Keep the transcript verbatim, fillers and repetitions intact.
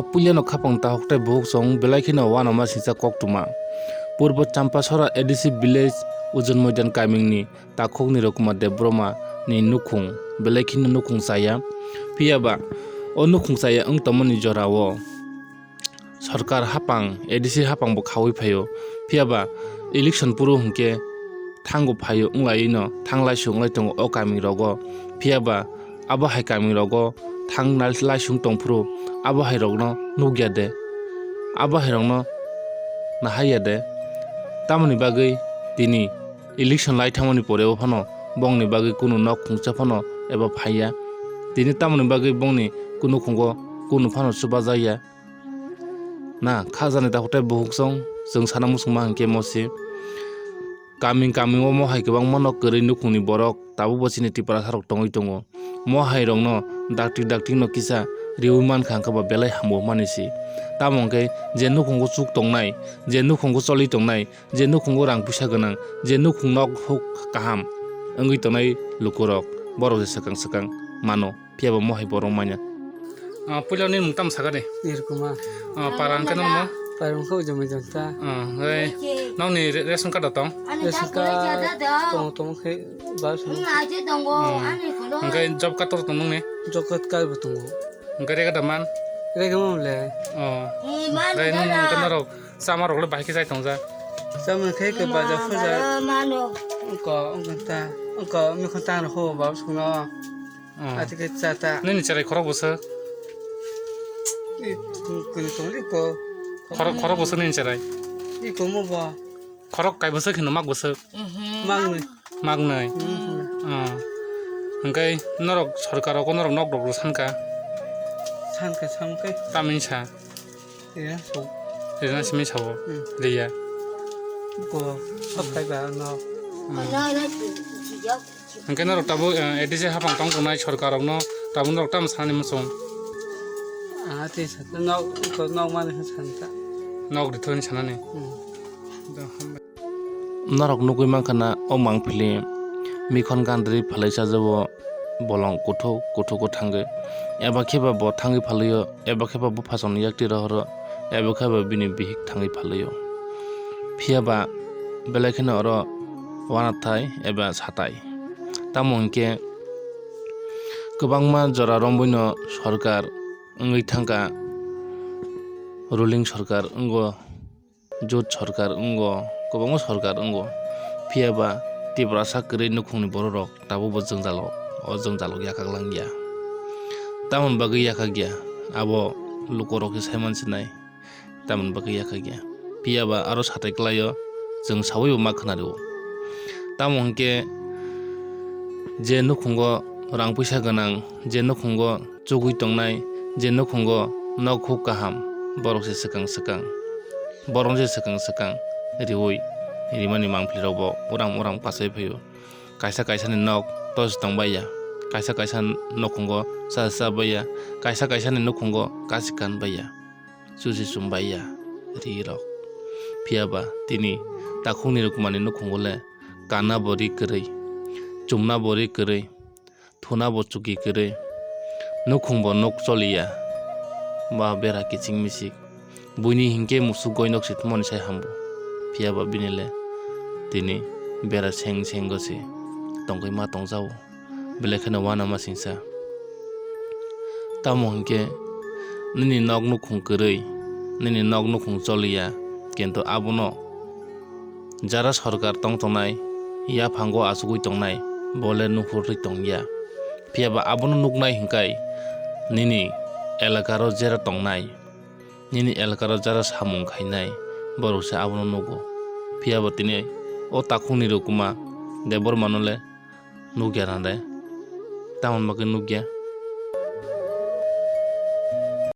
Puilano khapang tahok tei buhuk song belai kheno uanama singcha koktwma. Purbo Champasora A D C village Ujon Moidan kamingni takhukni Rukuma Debbarma ni nukhung belai kheno nukhung chaya. Phiya ba o nukhung chaya wng tongmani jorao sorkar haphang, A D C haphang bo khaui phaio. Phiya ba election phuru hinkhe thango phaio wnglaino, thanglai swnglai tongo o kami rogo. Phiya ba abo hai kami rogo thang nal-, laisung tongphuru abo hai rokno nukya de, abo hai rokno nahaiya de. Tamoni bagwi tini election lai thangmani poreo phano bongni bagwi kunu nok khungsa phano eba phaiya. Tini tamoni bagwi bongni kunu khungo kunu phano chubajakya. Na, khajani takhuk tei buhuk song, chwng sana muchungma hinkhe mosi. Kaming kaming o mohai kwbangma nok kwrwi nukhungni borok tabukbo chini Tiprasarok tongwi tongo. Mohairokno dakti dakti no kisa riui mankha hwnkhe ba belai hambo hwnmani se. Tamo hwnkhe je nukhungo chuk tongnai, je nukhungo choli tongnai, je nukhungo rang puisa gwnang, je nukhung nok huk kaham wngwi tongnai lukurok, borok je swkang swkang mano. Phiya bo mohai borok manya. Ah, puila nini mung tamo sakha de? Nirukuma. Ah, para hwnkhe nokno? Para hwnkhe Ujamai Jonta. Ah, hei, nokni re-, ration card tong? Ration card tong, tong khe ba sung. Hmm. Hwnkhe job card tor tong nokni? Job card bo tongo. Hwnkhe rega da man? Rega mam le. Oh. Hwnkhe norok chama rok le bahai khe chai tong ja? Chama khe khe baja khuja. Ko, wngkha ta, wngkha mikha ta rok ho ba sung no. Oh. Ati khe cha ta. Nini cherai khorok bwswk? I, kuni tong iko. Khorok, khorok bwswk nini cherai? Iko mo bo. Khorok kai bwswk hino mak bwswk? Mak nwi. Mak nwi? Mhm. Oh. Hwnkhe norok sorkar rogo norok nok rok rw sankha? Sankha, sankha. Tamni sa? Iya, so. Rina simi sabo? Hmm. Riya. Ko, sok kai ba no. Hmm. Hwnkhe norok tabuk, eh, A D C haphang tong tongnai sorkar rokno tabuk norok tamo sanani muchung? Ah, tei sa, nok, nok mani khe san ta. Nok rithoni sanani? Hmm. Norok nugwi mankha na o mangpili mikhon gandri phalai sajao bolong kuthuk kuthuk o thangwi. Eba khe ba bo thangwi phalwio, eba khe ba buphasongni yakti rohoro, eba khe ba bini bihik thangwi phalwio. Phiya ba belai kheno oro uanathai eba satai. Tamo hinkhe kwbangma jora romwino sorkar wngwi thangkha, ruling sorkar wngo, jot sorkar wngo, kwbangma sorkar wngo. Phiya ba Tiprasa kwrwi nukhungni bororok tabukbo jwngjalo, o jwngjalo yakhak langya. Tamoni bagwi yakhakya, abo lukorok khe saiman sinai. Tamoni bagwi yakhakya. Phiya ba aro satai kwlaio, chwng sawibo ma khwnario. Tamo hinkhe je nukhungo rang puisa gwnang, je nukhungo chugwi tongnai, je nukhungo nok huk kaham, borok se swkang swkang, borok se swkang swkang riui rimani mangpili rokbo uram uram kasai phaio. Kaisa kaisa ni nok tosi tong baiya, kaisa kaisa nukhungo cha cha baiya, kaisa kaisa ni nukhungo kasi kan baiya. Chuchi chumbaiya ri rok. Phiya ba tini takhukni rukmani nukhungo le kanna bo ri kwrwi, chumna bo ri kwrwi, thuna bo chuki kwrwi, nukhung bo nuk choliya, ba bera kiching michik. Buini hinkhe musuk goinok se thumani sai hambo. Phiya ba bini le tini bera seng sengo se tongwi ma tongjao. Belai kheno uanama singsa. Tamo hinkhe nini nok nukhung kwrwi, nini nok nukhung choliya, kintu abono jara sorkar tong tongnai, yaphango achugwi tongnai, bo le nuhurwi tongya. Phiya ba abono nuknai hinkhai nini elakaro jera tongnai, nini elakaro jara samung khainai, borok se abono nugo. Phiya ba tini o takhukni rukuma Debbarmano le nukya na de? Tamoni bagwi nukya?